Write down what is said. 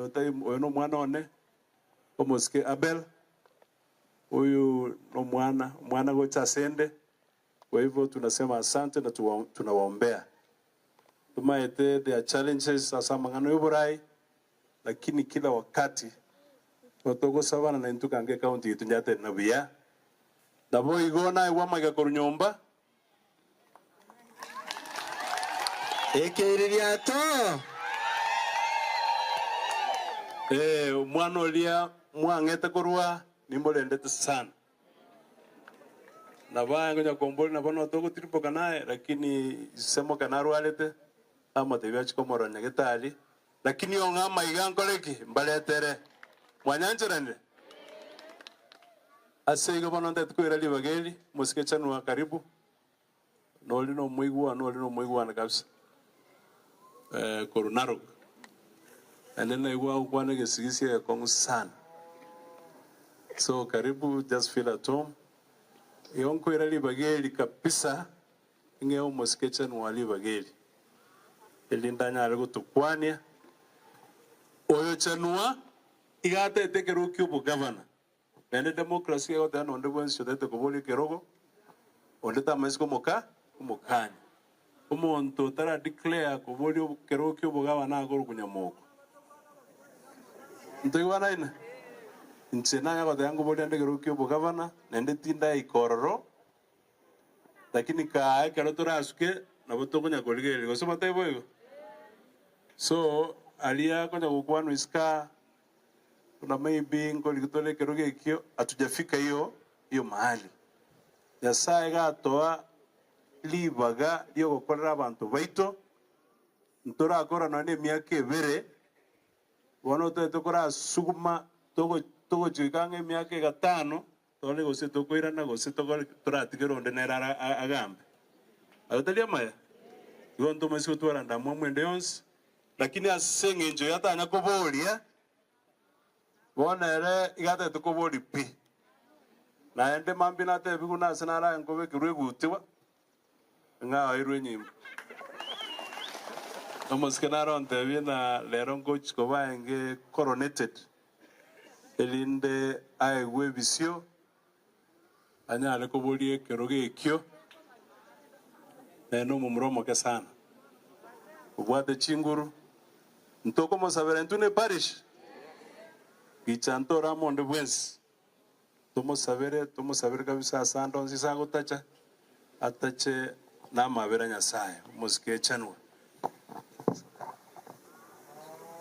Oyo tai oyo nomwana one, omosike Abel, oyo nomwana, omwana gocha asende, kwa hivyo tunasema asante na tunawaombea. Tomaete there are challenges ase amang'ana y'oborai, lakini kila wakati nigo togosabana naintwe kanka ecounty yaito nyatenena buya. Naboigo naigwe amaiga korwa nyomba. Ekeiririato. Ee, omwana oria mwang'ete korwa nimorendete sana. Nabo aye ngonya komboria nabo notogotirimboka naye, lakini ise moke narwarete, namotebia achie komorora nyagetari, lakini ong'e amaiga nkore ki? Mbaretere. Mwanyancheranire? Ase igo bono ntagete koira ribaga eri, mosike Chanua karibu, nori nomoigwano ori nomoigwano kabisa, korwa Narok. Naende naigwa agokwana egesigisi egekong'u sana. So karibu, just feel at home. Igo nkoira ribaga eri kabisa, ng'ee omosike Chanua ribaga eri, erinde anyare gotokwania. Oyo Chanua iga atagete ekerogo kia obogavana. Naende democracy egoteba na onde bwensi otagete koboria ekerogo, onde tamanyeti komoka komokanya. Omonto otara declare koboria ekerogo kia obogavana akorokwa nyamoko. Ntoigwanaine? Inche nanya goteba nkoboria nde ekerogo kia obogavana, naende tindaika ororo, lakini kaa ekero torasuke nabo tokonya korigereria, gose motebe boigo? So, aria konya gokwanwa isiko aa. Buna maybe nkorigi tore ekerogo ekio hatujafika hiyo hiyo mahali. Nyasaye gatoa ribaga riogokorera abanto baito, ntorakora nonya na emiaka ebere, bono otagete korasuguma togo togochika ang'e emiaka egatano, tore gose tokoirana gose tokore toratigere onde nere ara agambe. Aye tari amaya? Igo ntomaisi gotwara ndamwamu ende yonsi. Lakini ase engencho eye atanya koboria, bono ere iga atagete koboria pi. Naende mambia natebigwe buna ase narae nkobekerwa egutiwa, ng'a oirwe enyimbo. Omosike naro ontebie ng'a rero ngochi koba enge coronated, erinde aegwe ebisio, anyare koboria ekerogo ekio, nere nomomura omoke sana, obwate chinguru, ntokomosabera intwe ne parish, gicha ntore amo onde bwensi, tomosabere, tomosabere kabisa ase ande onsi ase agotacha, atache namabera Nyasaye, omosike echanwa.